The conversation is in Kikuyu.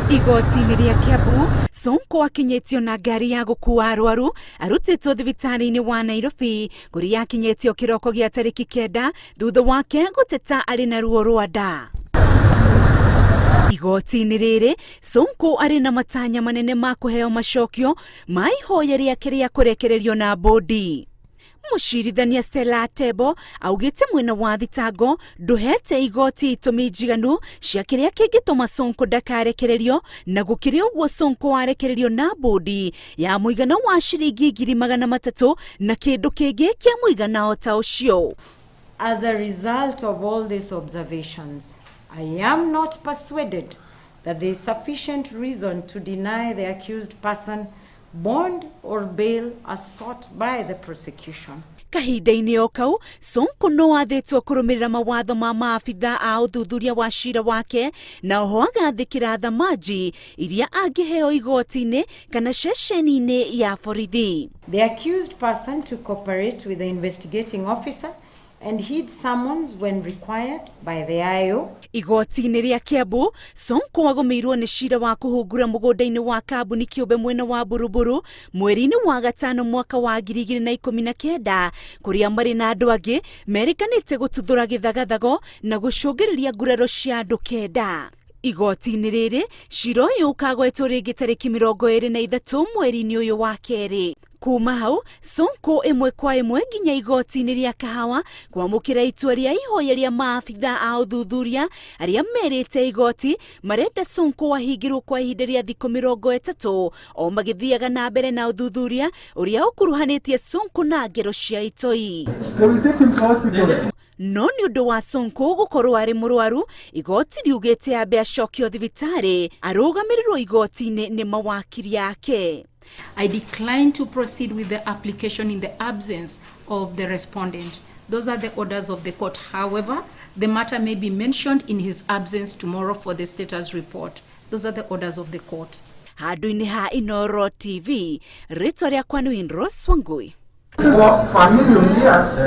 Igoti-inĩ rĩa Kiambu, Sonko akinyĩtio na ngari ya gũkua arwaru arutĩtwo thibitarĩ-inĩ wa Nairobi kũrĩa akinyĩtio kĩroko gĩa tarĩki 9 thutha wake gũteta arĩ na ruo rwa nda. Igoti-inĩ rĩrĩ, Sonko arĩ na matanya manene ma kũheo macokio ma ihoya rĩake rĩa kũrekererio na bũndi. Mũcirithania Stella Tebo augĩte mwena wa thitango ndũhete igoti itũmi njiganu cia kĩrĩa kĩngĩtũma Sonko ndakarekererio, na gũkĩrĩ ũguo Sonko arekererio na bũndi ya mũigana wa ciringi 300,000 na kĩndũ kĩngĩ kĩa mũigana o ta ũcio. As a result of all these observations, I am not persuaded that there is sufficient reason to deny the accused person bond or bail as sought by the prosecution. Kahinda-inĩ o kau, Sonko no athĩtwo kũrũmĩrĩra mawatho ma maabitha a ũthuthuria wa cira wake na oho agathĩkĩra thamaji iria angĩheo igoti-inĩ kana ceceni-inĩ ya borithi. The accused person to cooperate with the investigating officer and heed summons when required by the IO. Igoti-inĩ rĩa Kiambu, Sonko agũmĩirwo nĩ cira wa kũhungura mũgũnda-inĩ wa kambuni kĩũmbe mwena wa Buruburu mweri-inĩ wa gatano mwaka wa 2019, kũrĩa marĩ na andũ angĩ merĩkanĩte gũtuthũra gĩthagathago na gũcũngĩrĩria nguraro cia andũ 9. Igoti-inĩ rĩrĩ, cira ũyũ ũkagwetwo rĩngĩ tarĩki 23 mweri-inĩ ũyũ wa kerĩ. Kuma hau, Sonko ĩmwe kwa ĩmwe nginya igoti-inĩ rĩa Kahawa kwamũkĩra itua rĩa ihoya rĩa maabitha a ũthuthuria arĩa merĩte igoti marenda Sonko ahingĩrwo kwa ihinda rĩa thikũ 30 o magĩthiaga na mbere na ũthuthuria ũrĩa ũkuruhanĩtie Sonko na ngero cia itoi. They will take him to hospital. No nĩ ũndũ wa Sonko gũkorwo arĩ mũrwaru, igoti riugĩte ambe acokio thibitarĩ arũgamĩrĩrwo igoti-inĩ nĩ mawakiri ake. I decline to proceed with the application in the absence of the respondent. Those are the orders of the court. However, the matter may be mentioned in his absence tomorrow for the status report. Those are the orders of the court. Handũ-inĩ ha Inooro TV, rĩtwa rĩakwa nĩ Winrose Wangui. For a million years.